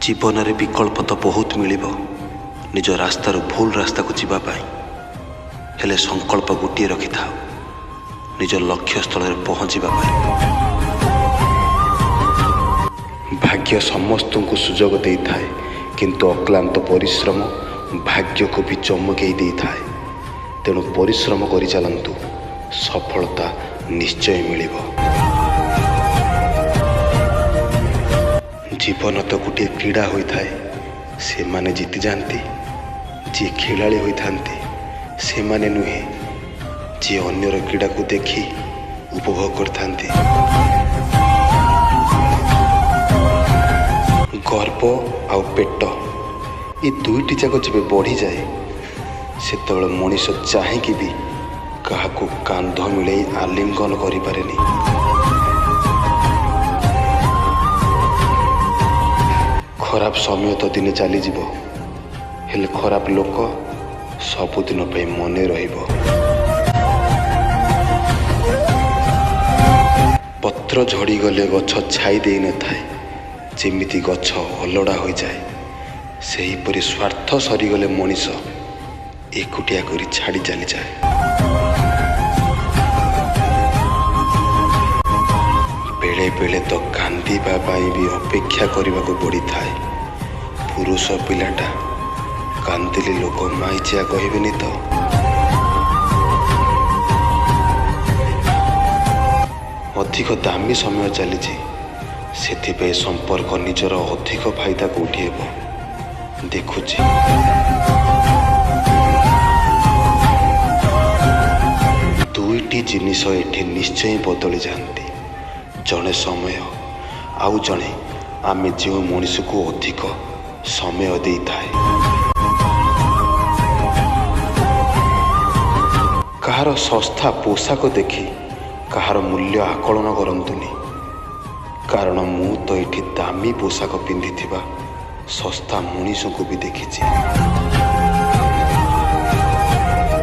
ଜୀବନରେ ବିକଳ୍ପ ତ ବହୁତ ମିଳିବ ନିଜ ରାସ୍ତାରୁ ଭୁଲ ରାସ୍ତାକୁ ଯିବା ପାଇଁ, ହେଲେ ସଂକଳ୍ପ ଗୋଟିଏ ରଖିଥାଅ, ନିଜ ଲକ୍ଷ୍ୟସ୍ଥଳରେ ପହଞ୍ଚିବା ପାଇଁ। ଭାଗ୍ୟ ସମସ୍ତଙ୍କୁ ସୁଯୋଗ ଦେଇଥାଏ, କିନ୍ତୁ ଅକ୍ଲାନ୍ତ ପରିଶ୍ରମ ଭାଗ୍ୟକୁ ବି ଚମକେଇ ଦେଇଥାଏ। ତେଣୁ ପରିଶ୍ରମ କରିଚାଲନ୍ତୁ, ସଫଳତା ନିଶ୍ଚୟ ମିଳିବ। ଜୀବନ ତ ଗୋଟିଏ କ୍ରୀଡ଼ା ହୋଇଥାଏ, ସେମାନେ ଜିତିଯାଆନ୍ତି ଯିଏ ଖେଳାଳି ହୋଇଥାନ୍ତି, ସେମାନେ ନୁହେଁ ଯିଏ ଅନ୍ୟର କ୍ରୀଡ଼ାକୁ ଦେଖି ଉପଭୋଗ କରିଥାନ୍ତି। ଗର୍ବ ଆଉ ପେଟ ଏ ଦୁଇଟି ଯାକ ଯେବେ ବଢ଼ିଯାଏ, ସେତେବେଳେ ମଣିଷ ଚାହିଁକି ବି କାହାକୁ କାନ୍ଧ ମିଳେଇ ଆଲିଙ୍ଗନ କରିପାରେନି। ଖରାପ ସମୟ ତ ଦିନେ ଚାଲିଯିବ, ହେଲେ ଖରାପ ଲୋକ ସବୁଦିନ ପାଇଁ ମନେ ରହିବ। ପତ୍ର ଝଡ଼ିଗଲେ ଗଛ ଛାଇ ଦେଇନଥାଏ, ଯେମିତି ଗଛ ଅଲୋଡ଼ା ହୋଇଯାଏ, ସେହିପରି ସ୍ୱାର୍ଥ ସରିଗଲେ ମଣିଷ ଏକୁଟିଆ କରି ଛାଡ଼ି ଚାଲିଯାଏ। ବେଳେବେଳେ ତ କାନ୍ଦିବା ପାଇଁ ବି ଅପେକ୍ଷା କରିବାକୁ ପଡ଼ିଥାଏ। ପୁରୁଷ ପିଲାଟା କାନ୍ଦିଲେ ଲୋକ ମାଇଚିଆ କହିବେନି ତ? ଅଧିକ ଦାମୀ ସମୟ ଚାଲିଛି, ସେଥିପାଇଁ ସମ୍ପର୍କ ନିଜର ଅଧିକ ଫାଇଦା କେଉଁଠି ହେବ ଦେଖୁଛି। ଦୁଇଟି ଜିନିଷ ଏଠି ନିଶ୍ଚୟ ବଦଳି ଯାଆନ୍ତି, ଜଣେ ସମୟ ଆଉ ଜଣେ ଆମେ ଯେଉଁ ମଣିଷକୁ ଅଧିକ ସମୟ ଦେଇଥାଏ। କାହାର ଶସ୍ତା ପୋଷାକ ଦେଖି କାହାର ମୂଲ୍ୟ ଆକଳନ କରନ୍ତୁନି, କାରଣ ମୁଁ ତ ଏଠି ଦାମୀ ପୋଷାକ ପିନ୍ଧିଥିବା ଶସ୍ତା ମଣିଷକୁ ବି ଦେଖିଛି।